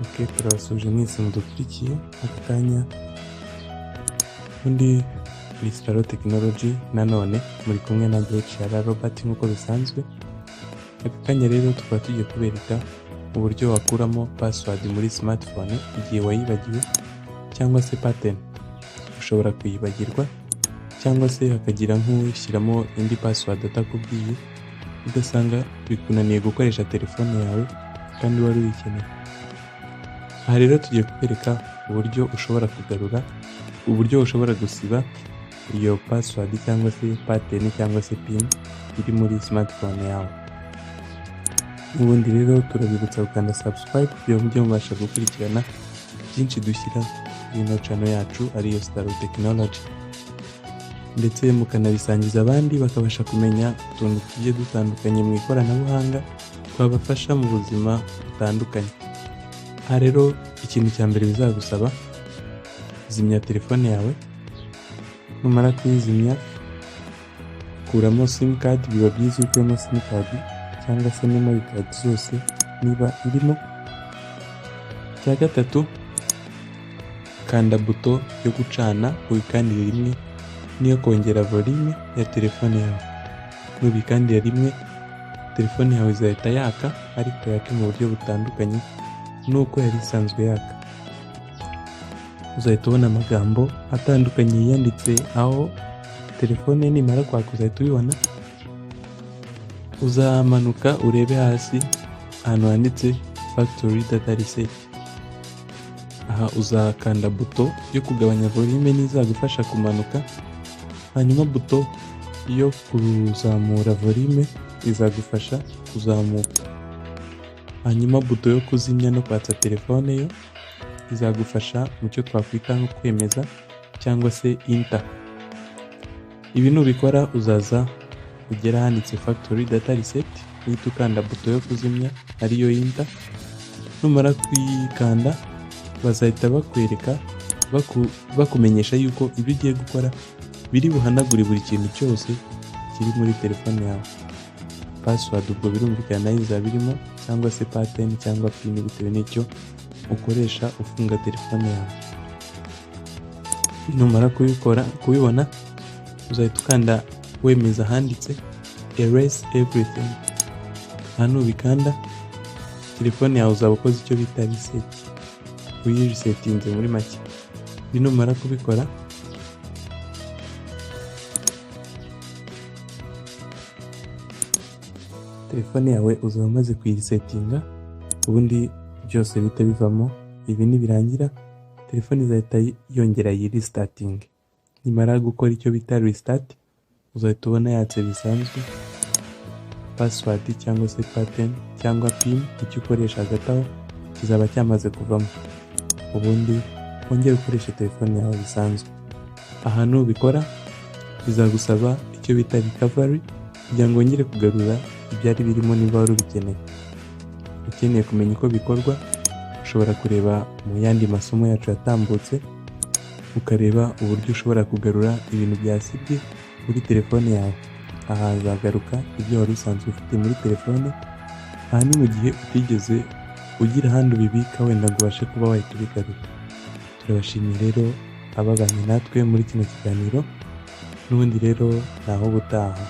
Ok, turabasuje mwese mudukurikiye aka kanya. Undi ni Staro Technology, nanone muri kumwe na HR Robert nk'uko bisanzwe. Aka kanya rero tukaba tugiye kubereka uburyo wakuramo password muri smartphone igihe wayibagiwe cyangwa se pattern. Ushobora kuyibagirwa cyangwa se hakagira nk'ushyiramo indi password atakubwiye, ugasanga bikunaniye gukoresha telefone yawe kandi wari uyikeneye. Aha rero tugiye kukwereka uburyo ushobora kugarura, uburyo ushobora gusiba iyo password cyangwa se pattern cyangwa se pin iri muri smartphone yawe. Ubundi rero turabibutsa gukanda subscribe kugira ngo mujye mubasha gukurikirana byinshi dushyira kuri ino channel yacu ariyo Staro Technology, ndetse mukanabisangiza abandi bakabasha kumenya utuntu tugiye dutandukanye mu ikoranabuhanga twabafasha mu buzima butandukanye. Aha rero ikintu cya mbere bizagusaba, zimya telefone yawe. Numara kuyizimya, kuramo simukadi. Biba byiza iyo ukuyemo simukadi cyangwa se memory card zose niba irimo. Icya gatatu, kanda buto yo gucana uyikandire rimwe n'iyo kongera volume ya telefone yawe. Nubikandira rimwe, telefone yawe izahita yaka, ariko yake mu buryo butandukanye n'uko yari isanzwe yaka. Uzahita ubona amagambo atandukanye yiyanditse aho telefone nimara kwaka, uzahita ubibona. Uzamanuka urebe hasi ahantu handitse "Factory data reset". Aha uzakanda buto yo kugabanya volume nizagufasha kumanuka, hanyuma buto yo kuzamura volume izagufasha kuzamuka, hanyuma buto yo kuzimya no kwatsa telefone yo izagufasha mu cyo twakwita nko kwemeza cyangwa se enter. Ibi nubikora, uzaza ugera ahanditse "Factory data reset", uhita ukanda buto yo kuzimya ariyo enter. Numara kuyikanda, bazahita bakwereka, bakumenyesha yuko ibyo ugiye gukora biri buhanagure buri kintu cyose kiri muri telefone yawe. Password ubwo birumvikana nayo izaba irimo, cyangwa se pattern cyangwa pin, bitewe n'icyo ukoresha ufunga telefone yawe. Numara kubikora, kubibona, uzahita ukanda wemeza ahanditse "Erase everything". Aha nubikanda, telefone yawe uzaba ukoze icyo bita reset, uyirisetinze muri make. Numara kubikora, telefone yawe uzaba umaze kuyirisetinga, ubundi byose bihita bivamo. Ibi nibirangira, telefone izahita yongera yirisitatinge. Nimara gukora icyo bita restart, uzahita ubona yatse bisanzwe. Password cyangwa se pattern cyangwa pin, icyo ukoresha hagati aho, kizaba cyamaze kuvamo, ubundi wongere ukoreshe telefone yawe bisanzwe. Aha nubikora, bizagusaba icyo bita recovery kugira ngo wongere kugarura ibyari birimo niba wari ubikeneye. Ukeneye kumenya uko bikorwa, ushobora kureba mu yandi masomo yacu yatambutse, ukareba uburyo ushobora kugarura ibintu byasibye muri telefone yawe. Aha hazagaruka ibyo wari usanzwe ufite muri telefone. Aha ni mu gihe utigeze ugira ahandi ubibika wenda ngo ubashe kuba wahita ubigarura. Turabashimiye rero ababanye natwe muri kino kiganiro. N'ubundi rero naho ubutaha.